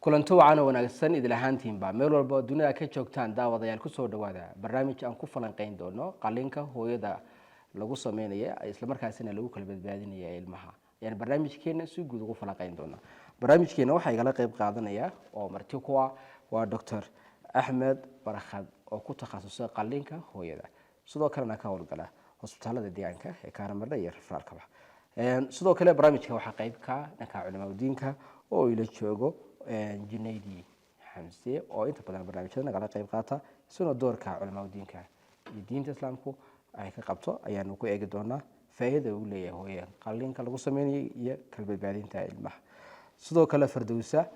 Kulanto wacan oo wanaagsan idil ahaantiinba meel walba oo dunida ka joogtaan. Daawadayaal, kusoo dhawaada barnaamij aan ku falanqeyn doono qalinka hooyada lagu sameynaya, islamarkaasina lagu kala badbaadinaya ilmaha. Ayaan barnaamijkeena si guud ugu falanqeyn doonaa. Barnaamijkeena waxaa igala qeyb qaadanaya oo marti ku ah waa Doctor Axmed Barakhad oo ku takhasusay qalinka hooyada, sidoo kalena ka howlgala hosbitaalada deegaanka ee Kaaramardha iyo referral-kaba. Sidoo kale barnaamijka waxaa qeyb ka dhanka culimaadiinka oo ila joogo Junaydi Xamse oo inta badan barnaamijyada nagala qeyb qaata, isagoo doorka culimaadiinka iyo diinta Islaamku ay ka qabto ayaanu ku eegi doonaa faa'iidada uu leeyahay hooyada qalliinka lagu sameynayay iyo kala badbaadinta ilmaha. Sidoo kale Fardowsa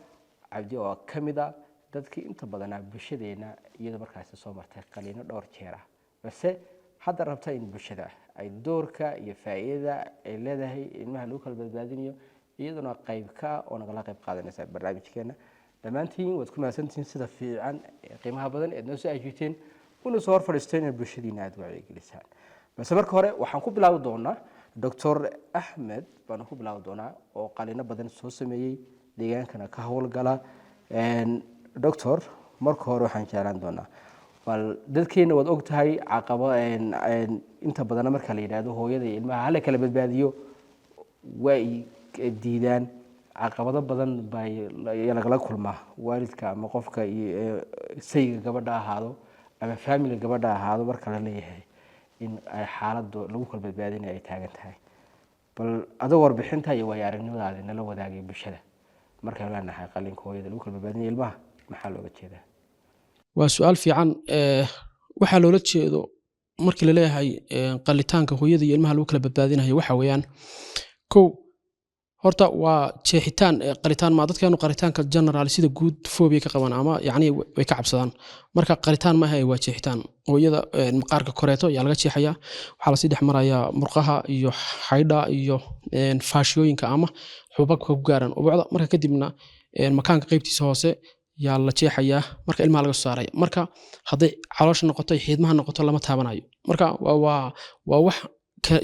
Cabdi oo ka mid a dadkii inta badanaa bulshadeena iyadoo markaasi soo martay qaliino dhowr jeer ah, balse hadda rabta in bulshada ay doorka iyo faa'iidada ay leedahay ilmaha lagu kala badbaadinayo iyaduna qayb ka oo nagala qayb qaadanaysa barnaamijkeena. Dhammaantiin waad ku mahadsantihiin sida fiican ee qiimaha badan eed noo soo ajiibteen una soo hor fadhiisteen in bulshadiina aada wacyigelisaan. Balse marka hore waxaan ku bilaabi doonaa Doctor Axmed baanu ku bilaabi doonaa oo qaliino badan soo sameeyey, deegaankana ka howlgala. Doctor, marka hore waxaan jeclaan doonaa bal dadkeena waad og tahay caqabo inta badana marka la yidhaahdo hooyada iyo ilmaha hala kala badbaadiyo way diidaan. Caqabado badan bay lagala kulmaa waalidka ama qofka iyo sayga gabadha ahaado ama family gabadha ahaado marka la leeyahay in ay xaaladdu lagu kala badbaadinaya ay taagan tahay. Bal adoo warbixinta iyo waayo aragnimadaadi nala wadaagay bulshada, markaan leenahay qalinka hooyada lagu kala badbaadinaya ilmaha, maxaa looga jeedaa? Waa su-aal fiican. Waxaa loola jeedo markii laleeyahay qalitaanka hooyada iyo ilmaha lagu kala badbaadinayo waxa weeyaan: kow, horta waa jeexitaan. Qalitaan ma dadkeenu qalitaanka general sida guud phobia ka qabaan ama yacni way ka cabsadaan. Marka qalitaan maaha, waa jeexitaan. Hooyada maqaarka koreeto ayaa laga jeexayaa. Waxaa lasii dhex marayaa murqaha iyo xaydha iyo faashiyooyinka ama xubabka ku gaaran ubucda. Marka kadibna makaanka qaybtiisa hoose yaa la jeexayaa. Marka ilmaha laga soo saaraya, marka hadday caloosha noqoto iyo xiidmaha noqoto, lama taabanayo. Marka waa wax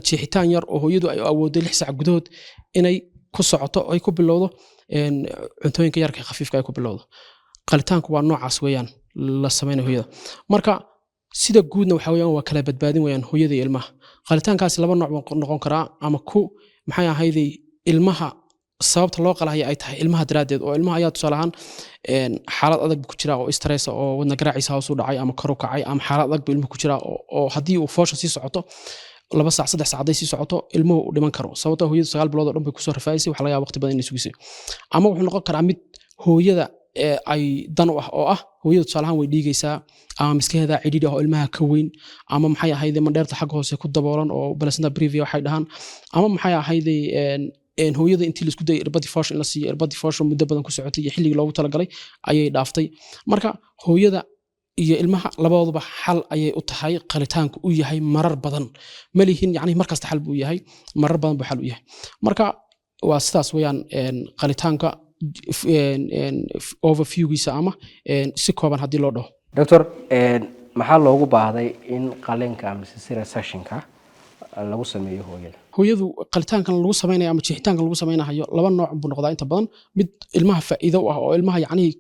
jeexitaan yar oo hooyadu ay awooddo 6 saac gudahood inay ku socoto, ay ku bilowdo cuntooyinka yarka khafiifka ay ku bilowdo. Qalitaanku waa noocaas weeyaan la sameynayo hooyada. Marka sida guudna waxa weeyaan waa kala badbaadin weeyaan hooyada iyo ilmaha. Qalitaankaasi laba nooc buu noqon karaa: ama ku maxay ahayday ilmaha sababta loo qalahaya ay tahay ilmaha daraaddeed, oo ilmaha ayaa tusaale ahaan xaalad adag ku jira oo stress oo wadna garaaciisa hoos u dhacay ama kor u kacay, ama xaalad adag buu ilmuhu ku jiraa oo haddii uu foosha sii socoto 2 saac, 3 saac hadday sii socoto, ilmuhu uu dhiman karo, sababtoo hooyadu 9 bilood oo dhan bay kusoo rafaadaysay. Waxa laga yaaba waqti badan inay sugisay. Ama wuxuu noqon karaa mid hooyada ay dan u ah, oo ah hooyada tusaale ahaan way dhiigaysaa, ama miskaheeda cidhiidhi ah oo ilmaha ka weyn, ama maxay ahayde mandheerta xagga hoose ku daboolan oo placenta previa waxay dhahaan, ama maxay ahayde hooyada intii laisku dayay irbadii foosha in la siiyo, irbadii foosha muddo badan ku socotay iyo xilligii loogu talagalay ayay dhaaftay. Marka hooyada iyo ilmaha labadooduba xal ayay u tahay qalitaanku u yahay marar badan. Ma lihin yacni mar kasta xal buu yahay, marar badan buu xal u yahay. Marka waa sidaas weeyaan qalitaanka overviewgiisa ama si kooban haddii loo dhaho. Doctor, maxaa loogu baahday in qalinka ama cesarean sectionka lagu sameeyo hooyada? Hooyadu qalitaankan lagu samaynayo ama jeexitaankan lagu samaynayo laba nooc buu noqdaa inta badan: mid ilmaha faa'iido u ah oo ilmaha yacnihii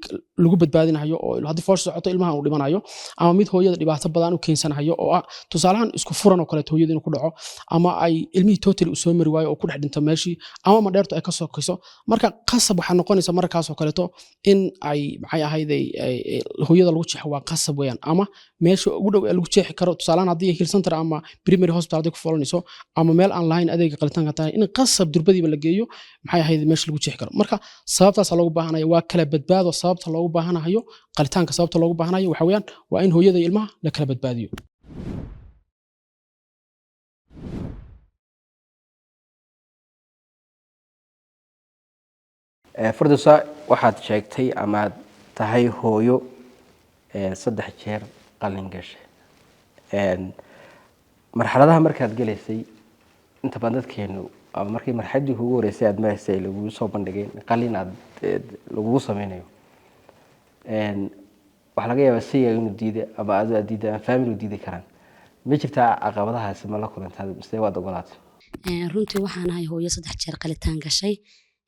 lagu badbaadinayo oo haddii foosha socoto ilmaha uu dhimanayo, ama mid hooyada dhibaato badan u keensanayo oo ah tusaalahan isku furan oo kaleeto hooyada inuu ku dhaco, ama ay ilmihii totally uu soo mari waayo oo ku dhex dhinto meeshii, ama madheertu ay ka sokayso. Marka qasab waxaa noqonaysa markaas oo kaleeto in ay maxay ahayd hooyada lagu jeexo. Waa qasab weeyaan, ama meesha ugu dhow ee lagu jeexi karo, tusaalahan haddii health center ama primary hospital hadday ku foolanayso, ama meel aan lahayn adeega qalitaanka tahay, in qasab durbadiiba la geeyo maxay ahayd meesha lagu jeexi karo. Marka sababtaasaa loogu baahanaya, waa kala badbaado. Sababta loogu baahanayo qalitaanka, sababta loogu baahanayo waxa weeyaan waa in hooyada iyo ilmaha la kala badbaadiyo. Firdowsa, waxaad sheegtay amaad tahay hooyo saddex jeer qalin gashay. Marxaladaha markaad gelaysay inta badan dadkeenu ama markii marxaladdii kugu horeysay aad maraysay lagugu soo bandhigay qalin aad lagugu sameynayo, waxaa laga yaabaa sayga inuu diiday ama adu aad diiday ama family u diidi karaan. Ma jirtaa caqabadahaasi? Ma la kulantaa mise waad ogolaatay? Runtii waxaan ahay hooyo saddex jeer qalitaan gashay.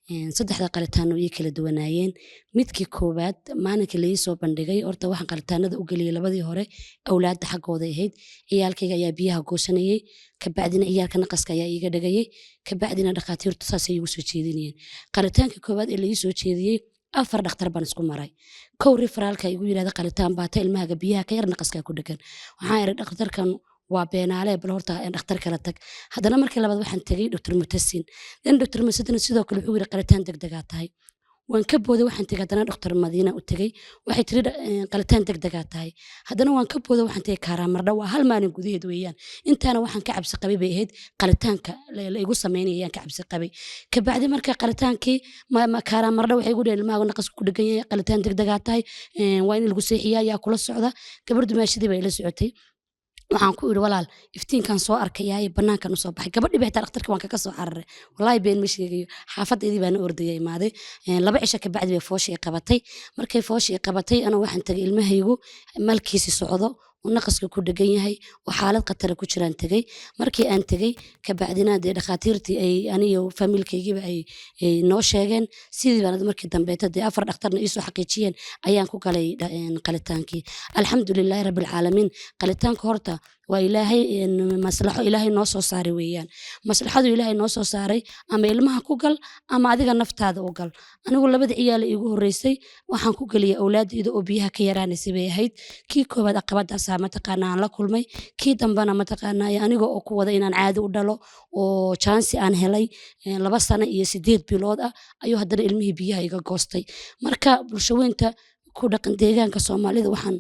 Saddexda qalitaano ii kala duwanaayeen. Midkii koowaad, maalinkii la ii soo bandhigay, horta waxaan qalitaanada u geliyey labadii hore awlaadda xaggooda ahayd. Ciyaalkayga ayaa biyaha goosanayey, kabacdina ciyaalka naqaska ayaa iiga dhagayey, kabacdina dhakhaatiirtu saasay iigu soo jeedinayeen. Qalitaanka koowaad ee la ii soo jeediyey, afar dhakhtar baan isku maray. Kow, referral-ka igu yidhahda qalitaan baata, ilmahaga biyaha ka yar, naqaskaa ku dhegan. Waxaan iri, dhakhtarkan waa beenaale, bal horta dhakhtar kala tag. Haddana markii labaad waxaan tegey Dr Mutasin. Dan Dr Mutasin sidoo kale wuxuu yidhi qalitaan degdegaa tahay. Waan ka booday, waxaan tegey haddana Dr Madiina u tegey. Waxay tiri qalitaan degdegaa tahay. Haddana waan ka booday, waxaan tegey Kaaraamardha. Waa hal maalin gudaheed weeyaan. Intaana waxaan ka cabsi qabay bay ahayd qalitaanka la igu sameynaya ayaan ka cabsi qabay. Kabacdi marka qalitaankii Kaaraamardha waxay igu dheheen ilmaha naqasku ku dhegan yahay, qalitaan degdegaa tahay, waa in lagu seexiyaa. Yaa kula socda? Gabar dumaashadii baa ila socotay. Waxaan ku iri, walaal, iftiinkan soo arkayaaye banaankan usoo baxay. Gabadhii ba xitaa dhakhtarka waan kaga soo cararay, wallaahi been ma sheegayo. Xaafadaydii baana ordaya imaaday. 2 cisho kabacdi bay fooshii i qabatay. Markay fooshii i qabatay, anuu waxaan tagay ilmahaygu malkiisi socdo oo naqaska ku dhegan yahay oo xaalad khatara ku jiraan tegey. Markii aan tegey kabacdina, dee dhakhaatiirtii ay aniyo family-kaygiiba ay noo sheegeen sidii baan markii dambeeta, dee afar dhakhtarna iisoo xaqiijiyeen, ayaan ku galay qalitaankii. Alxamdulilaahi rabbilcaalamiin. Qalitaanka horta waa Ilaahay maslaxo Ilaahay noo soo saaray weeyaan. Maslaxadu Ilaahay noo soo saaray, ama ilmaha ku gal ama adiga naftaada u gal. Anigu labada ciyaala iigu horreysay waxaan ku geliyay awlaadayda oo biyaha ka yaraanaysay bay ahayd. Kii koowaad caqabadaasaa mataqaanaa aan la kulmay. Kii dambena mataqaanaa aniga oo ku wada inaan caadi u dhalo oo chance aan helay 2 sano iyo 8 bilood ah, ayuu haddana ilmihii biyaha iga goostay. Marka bulshaweynta ku dhaqan deegaanka Soomaalida waxaan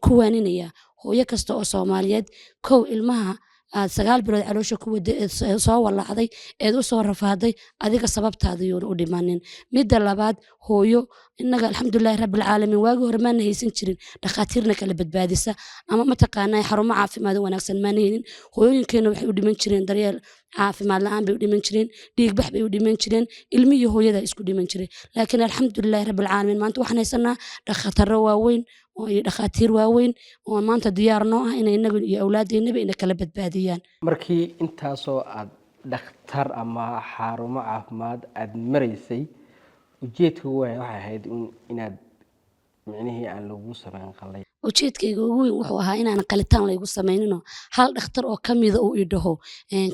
ku waaninayaa, hooyo kasta oo Soomaaliyeed, kow, ilmaha aad 9 bilood caloosha ku waday eed soo walaacday eed u soo rafaaday, adiga sababtaada yuuna u dhimanin. Midda labaad, hooyo, innaga alxamdulilahi rabbilcaalamiin, waagii hore maana haysan jirin dhakhaatiirna kala badbaadisa ama mataqaanaa xarumo caafimaad oo wanaagsan maana haynin. Hooyooyinkeena waxay u dhiman jireen daryeel caafimaad la-aan bay u dhiman jireen, dhiigbax bay u dhiman jireen, ilmihii hooyada isku dhiman jiray. Laakiin alxamdulilahi rabbilcaalamiin, maanta waxaan haysanaa dhakhataro waaweyn oo iyo dhakhaatiir waaweyn oo maanta diyaar noo ah inay inagu iyo awlaadeennaba ina kala badbaadiyaan. Markii intaasoo aad dhakhtar ama xarumo caafimaad aad maraysay, ujeedka ugu weyn waxay ahayd inaad micnihii aan lagu samayn qalay? Ujeedkayga ugu weyn wuxuu ahaa inaan qalitaan laygu samayninoo hal dhakhtar oo kamida uu i dhaho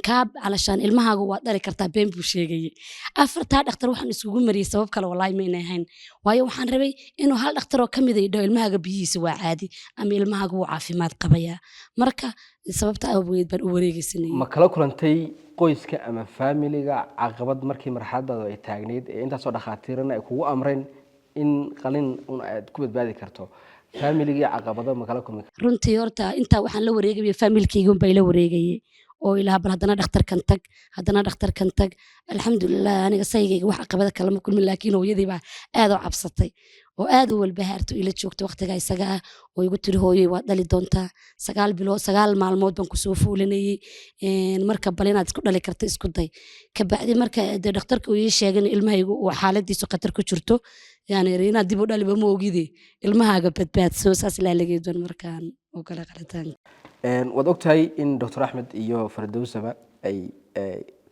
kaa calashaan ilmahaaga waad dhali kartaa. Been buu sheegayey. Afartaa dhakhtar waxaan isugu mariyey sabab kale wallaahi ma inay ahayn, waayo waxaan rabay inuu hal dhakhtar oo kamida i dhaho ilmahaaga biyihiisa waa caadi ama ilmahaaga wuu caafimaad qabayaa. Marka sababta awgeed baan u wareegeysanayay. Ma kala kulantay qoyska ama family-ga caqabad markii marxaladaadu ay taagnayd ee intaasoo dhakhaatiirana ay kugu amreen in qalin un aad ku badbaadi karto? Family-gii caqabado ma kala kulmi? Runtii horta intaa waxaan la wareegaya family-kayga unbaa ila wareegayay oo ilaha bal haddana dhakhtarkan tag, haddana dhakhtarkan tag. Alxamdulilah, aniga saygayga wax caqabada kalama kulmin, laakiin hooyadii baa aad u cabsatay oo aad u walbahaarto ila joogta waqtiga isaga ah oo igu tiri, hooyey, waad dhali doontaa, 9 bilood 9 maalmood baan kusoo fuulinayey, marka bal inaad isku dhali karto isku day. Kabacdi marka dee dhakhtarka uu ii sheegay in ilmahaygu uu xaaladiisu khatar ku jirto, yani inaad dib u dhaliba ma ogide, ilmahaaga badbaadso. Saas laalageedoon markaan oo kale qalitaanka. Waad ogtahay in Dr Axmed iyo Fardowsaba ay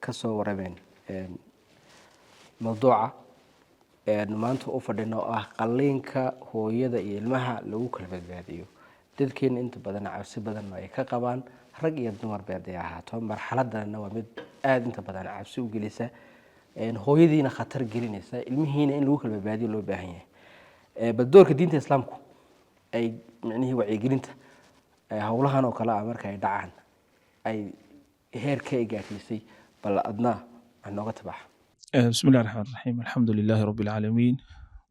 ka soo warameen mawduuca maanta u fadhino oo ah qalliinka hooyada iyo ilmaha lagu kala badbaadiyo. Dadkeena inta badan cabsi badan ay ka qabaan, rag iyo dumarba haday ahaato. Marxaladana waa mid aada inta badan cabsi u gelisa hooyadiina, khatar gelinaysa ilmihiina, in lagu kala badbaadiyo loo baahan yahay. Bal doorka diinta Islaamku ay micnihii wacyigelinta howlahan oo kale ah marka ay dhacaan ay heerka ay gaarsiisay, bal adna wax nooga tabaxa. بسم الله الرحمن الرحيم، الحمد لله رب العالمين،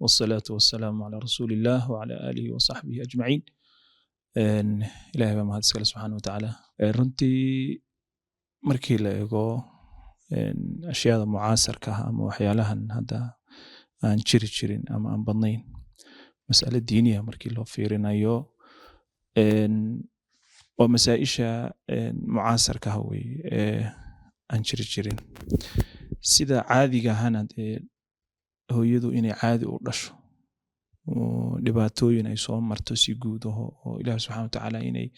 والصلاة والسلام على رسول الله وعلى آله وصحبه أجمعين. Ilaahay baa mahad iskale subxaana wa tacaala. Runtii markii la eego ashyaada mucaasarka ah ama waxyaalahan hadda aan jiri jirin ama aan badnayn, mas'ale diiniya markii loo fiirinayo, waa masaa-isha mucaasarka ah weye ee aan jiri jirin. Sida caadiga ahana dee hooyadu inay caadi u dhasho oo dhibaatooyin ay soo marto si guud aho oo Ilaah subxaana wa tacaala inay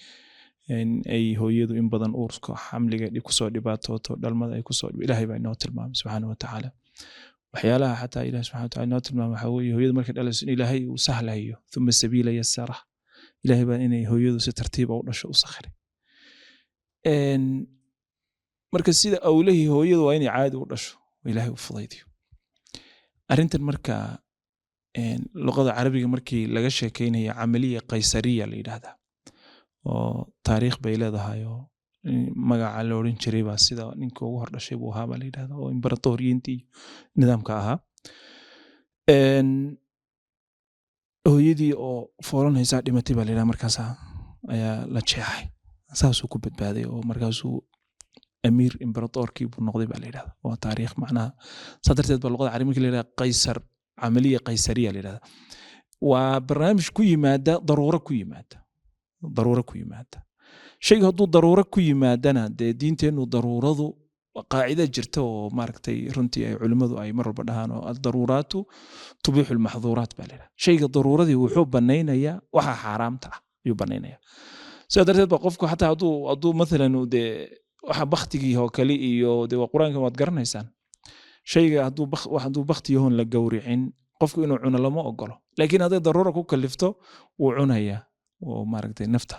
ay hooyadu in badan uurka xamliga kusoo dhibaatooto, dhalmada ay kusoo, Ilaahay baa inoo tilmaamay subxaana wa tacaala. Waxyaalaha xataa Ilaah subxana wataala inoo tilmaama waxaa weeye hooyadu markay dhalayso in Ilaahay uu sahlayo, thumma sabiila yasara. Ilaahay baa inay hooyadu si tartiiba u dhasho u sakhiray. Marka sida awlahii hooyadu waa inay caadi u dhasho oo Ilaahay u fudaydiyo arrintan. Marka luqada Carabiga markii laga sheekeynayo camaliya qaysariya la yidhaahdaa, oo taariikh bay leedahay, oo magaca la odhan jiray baa sida ninka ugu hor dhashay buu ahaa baa la yidhahdaa, oo imperatoriyiintii nidaamka ahaa. Hooyadii oo foolanaysaa dhimatay baa la yidhahdaa, markaasaa ayaa la jeexay, saasuu ku badbaaday, oo markaasuu amiir imperatorkii buu noqday baa la yidhahdaa. Waa taariikh macnaha. Saa darteed baa luqada Carabi markii la yidhahda qaysar, camaliya qaysariya la yidhahdaa. Waa barnaamij ku yimaada daruuro, ku yimaada daruuro ku yimaada. Shayga hadduu daruuro ku yimaadana, dee diinteennu daruuradu waa qaacida jirta oo maaragtay runtii ay culimmadu ay mar walba dhahaan, oo addaruuraatu tubiixu lmaxduuraat baa la yidhahdaa. Shayga daruuradii wuxuu banaynayaa waxa xaaraamta ah ayuu banaynayaa. Sidaa darteed ba qofku xataa hadduu mathalan uu dee waxa baktigii oo kale iyo dee waa Qur-aanka waad garanaysaan, shayga hadduu bakti yahoon la gowricin, qofku inuu cuno lama ogolo, laakiin hadday daruura ku kalifto wuu cunayaa. Oo maaragtay nafta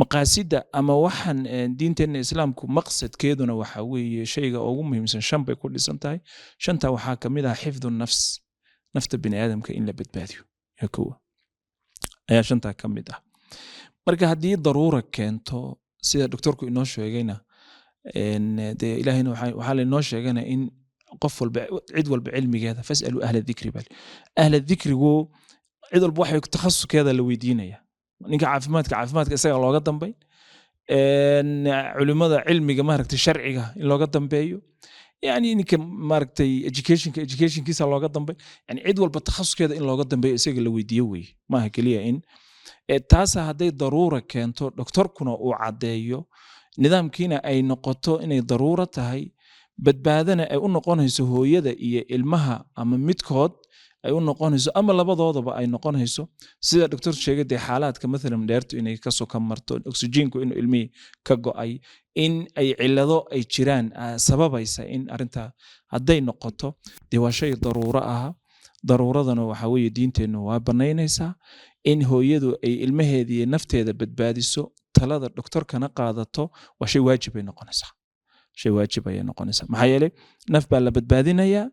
maqaasida ama waxaan diinteenna Islaamku maqsadkeeduna waxa weeye shayga ugu muhiimsan shan bay ku dhisan tahay. Shanta waxaa ka mid ah xifdu nafs, nafta bini aadamka in la badbaadiyo yaa kowa ayaa shantaa ka mid ah. Marka haddii daruura keento, sida doctorku inoo sheegayna, dee Ilaahayna waxaa lainoo sheegana in qof walba, cid walba cilmigeeda, fasalu ahla dhikri bal ahla dhikrigu, cid walba waxay takhasuskeeda la weydiinaya. Ninka caafimaadka isaga looga dambayn, culimada cilmiga maaragtay sharciga in looga dambeeyo, yani ninka maaragtay educationkiisa looga dambeyn, yani cid walba takhasuskeeda in looga dambeeyo, isaga la weydiiyo weye. Maaha keliya in taasa hadday daruura keento, doktorkuna uu caddeeyo, nidaamkiina ay noqoto inay daruuro tahay, badbaadana ay u noqonayso hooyada iyo ilmaha, ama midkood ay u noqonayso ama labadoodaba ay noqonayso, sida doctor sheegay, dee xaalaadka mathalan dheertu inay kasoo ka marto, oxygenku inuu ilmihii ka go'ay, in ay cillado ay jiraan sababaysa in arrintaa hadday noqoto, dee waa shay daruuro ah. Daruuradana waxa weeye diinteennu waa banaynaysaa in hooyadu ay ilmaheeda iyo nafteeda badbaadiso, talada doktorkana qaadato. Waa shay waajib bay noqonaysaa, shay waajib ayay noqonaysaa. Maxaa yeelay naf baa la badbaadinayaa,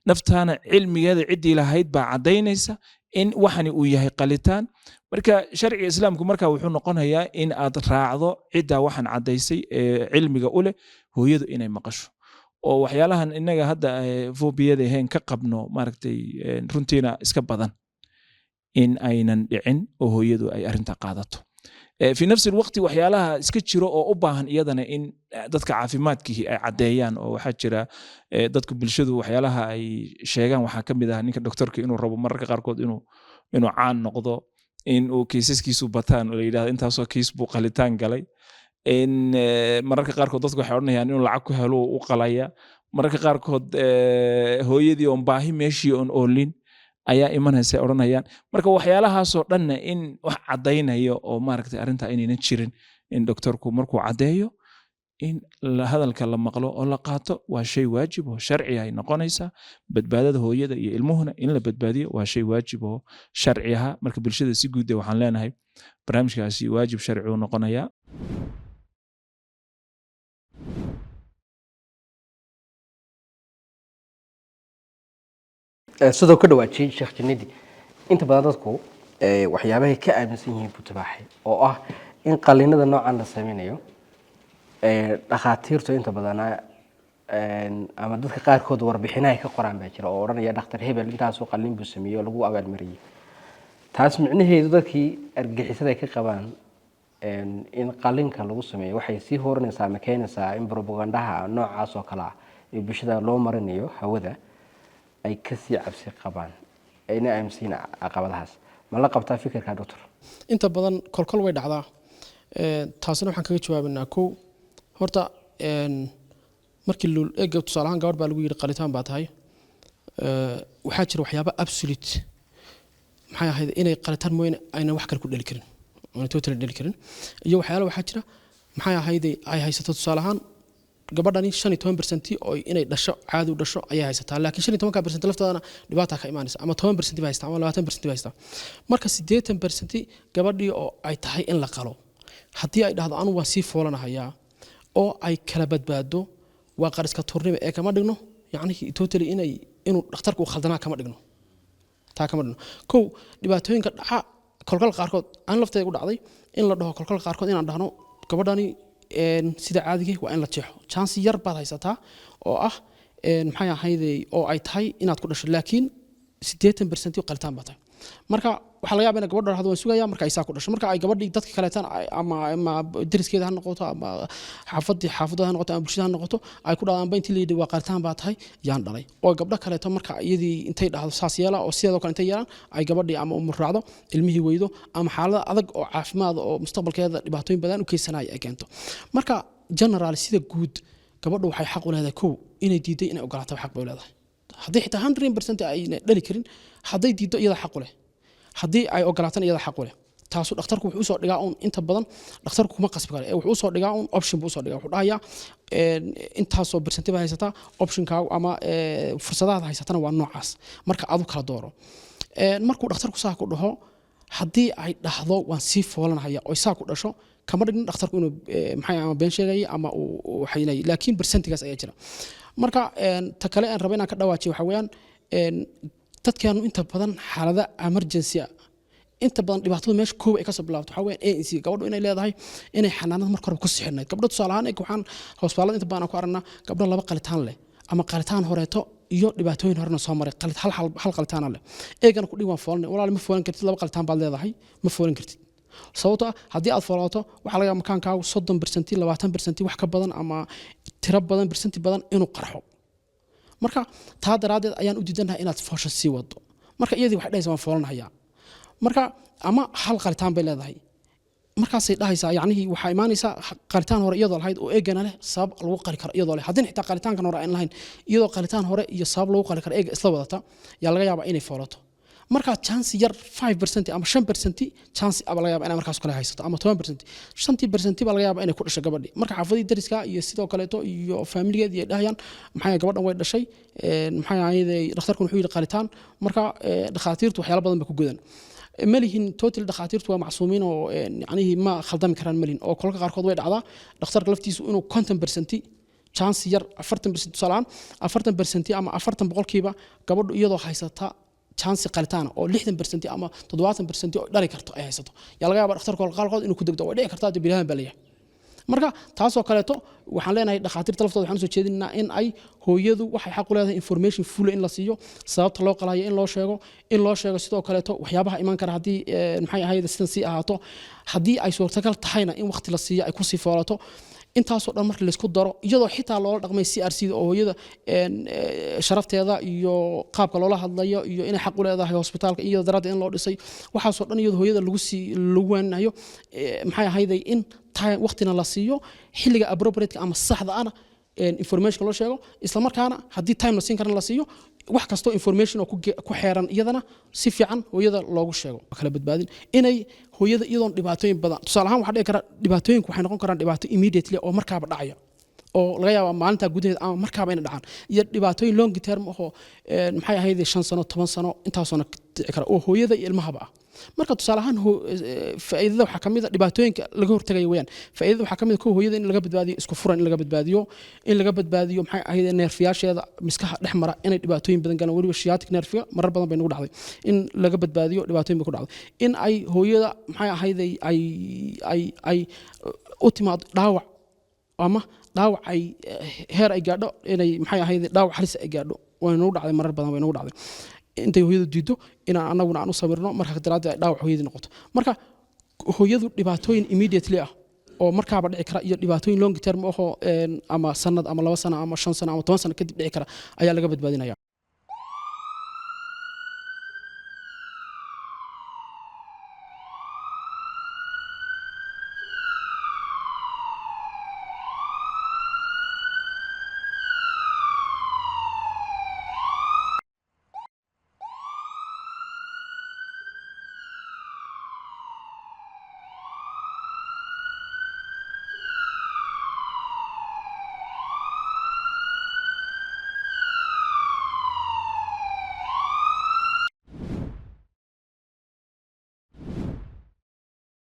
naftaana cilmigeeda ciddii lahayd baa caddaynaysa in waxani uu yahay qalitaan. Marka sharciga Islaamku marka wuxuu noqonayaa in aad raacdo ciddaa waxaan caddaysay ee cilmiga u leh, hooyadu inay maqasho. Oo waxyaalahan innaga hadda phobiyada ahayn ka qabno maaragtay runtiina iska badan in aynan dhicin oo hooyadu ay arrinta qaadato. Fi nafsi alwaqti waxyaalaha iska jiro oo u baahan iyadana in dadka caafimaadkihi ay caddeeyaan, oo waxaa jira dadka bulshadu waxyaalaha ay sheegaan waxaa ka mid ah ninka doktorka inuu rabo mararka qaarkood inuu caan noqdo, in uu kiisaskiisu bataan oo la yidhahdo intaasoo kiis buu qalitaan galay, in mararka qaarkood dadku waxay odhanayaan inuu lacag ku helo u qalaya. Mararka qaarkood hooyadii oon baahi meeshii oon oolin ayaa imanaysa odhanayaan. Marka waxyaalahaasoo dhanna in wax caddaynayo oo maaragtay arrintaa inaynan jirin, in doktorku markuu caddeeyo in hadalka la maqlo oo la qaato waa shay waajib oo sharci ay noqonaysaa. Badbaadada hooyada iyo ilmuhuna in la badbaadiyo waa shay waajib oo sharci aha. Marka bulshada si guud waxaan leenahay barnaamijkaasi waajib sharci uu noqonayaa. Sidoo ka dhawaajiyey Sheekh Janidi, inta badan dadku waxyaabahay ka aaminsan yihiin butubaaxay oo ah in qaliinada noocan la sameynayo, dhakhaatiirtu inta badana ama dadka qaarkood warbixinaha ka qoraan baa jira oo odhanaya dhakhtar hebel intaasoo qaliin buu sameeyey oo lagu abaalmariyey. Taas micnaheedu dadkii argagixisada ay ka qabaan in qalinka lagu sameeyo waxay sii horinaysaa ama keenaysaa in propagandaha noocaas oo kale ah ee bulshada loo marinayo hawada ay kasii cabsi qabaan, ayna aaminsan yihiin caqabadahaas. Ma la qabtaa fikirka, doctor? Inta badan kolkol way dhacdaa. Taasina waxaan kaga jawaabanaa, kow horta markii ega tusaale ahaan gabadh baa lagu yidhi qalitaan baa tahay. Waxaa jira waxyaaba absolute, maxay ahayd, inay qalitaan mooyane aynan wax kale ku dhali karin, oona totally dhali karin, iyo waxyaala waxaa jira, maxay ahayd, ay haysato tusaale ahaan Gabadhani 15% oo inay dhasho, caadi u dhasho ayay haysataa, laakiin 15-ka percent laftoodana dhibaata ka imaanaysa, ama 10% bay haysataa ama 20% bay haysataa. Marka 80% gabadhii oo ay tahay in la qalo, haddii ay dhahdo anu waan sii foolanahayaa oo ay kala badbaado, waa qariska tuurnimo ee kama dhigno yacni totally inuu dhakhtarku uu khaldanaa, kama dhigno taa, kama dhigno. Kow, dhibaatooyinka dhaca kolkol qaarkood aan lafteeda ku dhacday in la dhaho kolkol qaarkood inaan dhahno gabadhani sida caadiga waa in la jeexo, chance yar baad haysataa oo ah maxay ahaydey oo ay tahay inaad ku dhasho, laakiin 80% qalitaan baa tahay. Marka waxaa laga yaabaa in gabadha dhahdo waan sugaya, marka ay saa ku dhasho, marka ay gabadhii dadka kaleetan ama deriskeeda ha noqoto ama xaafadii xaafadooda ha noqoto ama bulshada ha noqoto ay ku dhahdaanba intii la yidhi waa qalitaan baa tahay yaan dhalay, oo gabdho kaleeto marka iyadii intay dhahdo saas yeela oo sideedoo kale intay yeelaan ay gabadhii ama umur raacdo, ilmihii weydo, ama xaalada adag oo caafimaad oo mustaqbalkeeda dhibaatooyin badan u keysanaya ay keento. Marka general, sida guud, gabadhu waxay xaq u leedahay, kow, inay diiday, inay ogolaato xaq bay u leedahay. Haddii xitaa 100% ayna dhali karin, hadday diiddo iyada xaq u leh, haddii ay ogolaatana iyada xaq u leh. Taasu dhakhtarku wuxuu usoo dhigaa uun, inta badan dhakhtarku kuma qasbi karo ee wuxuu usoo dhigaa uun option buu usoo dhigaa. Wuxuu dhahayaa intaasoo percent baa haysataa, optionkaagu ama fursadahaad haysatana waa noocaas, marka adu kala dooro. Markuu dhakhtarku saa ku dhaho, haddii ay dhahdo waan sii foolanahaya oy saa ku dhasho, kama dhignin dhakhtarku inuu maxay ama been sheegayay ama uu waxaynayay, laakiin percentigaas ayaa jira. Marka ta kale aan raba inaan ka dhawaajiyo waxaa weeyaan dadkeenu inta badan xaalada emergency ah, inta badan dhibaatada meesha koow ay kasoo bilaabto waxaa weeyaan ANC, gabadhu inay leedahay inay xanaanada marka hore ku sixirnayd. Gabdho tusaale ahaan waxaan hosbitaalada inta badan aan ku aragnaa gabdho laba qalitaan leh ama qalitaan horeeto iyo dhibaatooyin horena soo maray, hal qalitaana leh, eegana ku dhig waan foolanay. Walaal, ma foolan kartid, laba qalitaan baad leedahay, ma foolan kartid, sababtoo ah haddii aad foolaato waxaa laga yaabaa makaankaagu 30%, 20%, wax ka badan ama tiro badan, percenti badan inuu qarxo. Marka taa daraaddeed ayaan u diidanahay inaad foosha sii wado. Marka iyadii waxay dhahaysaa waan foolanahayaa. Marka ama hal qalitaan bay leedahay, markaasay dhahaysaa yacnihii waxaa imaanaysaa qalitaan hore iyadoo lahayd oo eegana leh sabab lagu qali karo iyadoo leh, haddii xitaa qalitaankan hore aan lahayn, iyadoo qalitaan hore iyo sabab lagu qali karo eega isla wadata yaa laga yaabaa inay foolato. Markaa chance yar 5% ama 5% chance aba laga yaaba inay markaas kale haysato, ama 10%, 5-tii percent baa laga yaaba inay ku dhasho gabadhii. Marka xaafadii dariska iyo sidoo kaleeto iyo faamiligeed iyo dhahayaan maxay gabadhan way dhashay, maxay ahayd dhakhtarku wuxuu yidhi qalitaan. Marka dhakhaatiirtu waxyaalo badan bay ku godan malihin. Total dhakhaatiirtu waa macsuumiin oo yacnihii ma khaldami karaan malihin, oo kolka qaarkood way dhacdaa dhakhtarka laftiisu inuu 50% chance yar, 40% tusaale ahaan, 40% ama 40% gabadhu iyadoo haysata chance qalitaan oo 60% ama 70% oo dhali karto ay haysato, yaa laga yaabaa dhakhtarka qaarkood inuu ku degdo. Way dhici kartaa, dee bini'aadan baa leeyahay. Marka taasoo kaleeto waxaan leenahay dhakhaatiirta laftooda waxaan usoo jeedinaynaa in ay hooyadu waxay xaq u leedahay information full in la siiyo, sababta loo qalayo in loo sheego, in loo sheego sidoo kaleeto waxyaabaha iman kara haddii maxay ahayd sidan sii ahaato, haddii ay suurtagal tahayna in waqti la siiyo ay kusii foolato. Intaasoo dhan marka laysku daro, iyadoo xitaa loola dhaqmay CRC da oo hooyada sharafteeda iyo qaabka loola hadlayo iyo inay xaq u leedahay hosbitaalka iyadoo daraaddeed in loo dhisay, waxaasoo dhan iyadoo hooyada lagu sii lagu waaninayo maxay ahayday in time waqtina la siiyo, xilliga appropriate ama saxda ana information loo sheego, isla markaana haddii time la siin karana la siiyo, wax kastoo information oo ku xeeran iyadana si fiican hooyada loogu sheego. Kala badbaadin inay hooyada iyadoon dhibaatooyin badan, tusaale ahaan waxaa dhici kara dhibaatooyinku waxay noqon karaan dhibaato immediately oo markaaba dhacaya oo laga yaaba maalintaa gudaheeda ama markaaba inay dhacaan, iyo dhibaatooyin long term ahoo maxay ahayd 5 sano, 10 sano intaasoo dhici kara oo hooyada iyo ilmahaba ah. Marka tusaale ahaan faa'iidada waxaa ka mid a dhibaatooyinka laga hortagaya weeyaan. Faa'iidada waxaa ka mid a, kow, hooyada in laga badbaadiyo isku furan, in laga badbaadiyo, maxay ahayd neerfiyaasheeda miskaha dhex mara inay dhibaatooyin badan galaan, weliba sciatic nerve-iga marar badan bay nagu dhacday in laga badbaadiyo dhibaatooyin bay ku dhacday, in ay hooyada maxay ahayd ay u timaado dhaawac ama dhaawac ay heer ay gaadho inay maxay ahayd dhaawac halis ay gaadho. Way nagu dhacday marar badan, way nagu dhacday intay hooyadu diido inaan anaguna aan u sawirno, marka daraaddeed ay dhaawac hooyadii noqoto. Marka hooyadu dhibaatooyin immediately ah oo markaaba dhici kara iyo dhibaatooyin long term ahoo ama sanad ama 2 sano ama 5 sano ama 10 sano kadib dhici kara ayaa laga badbaadinaya.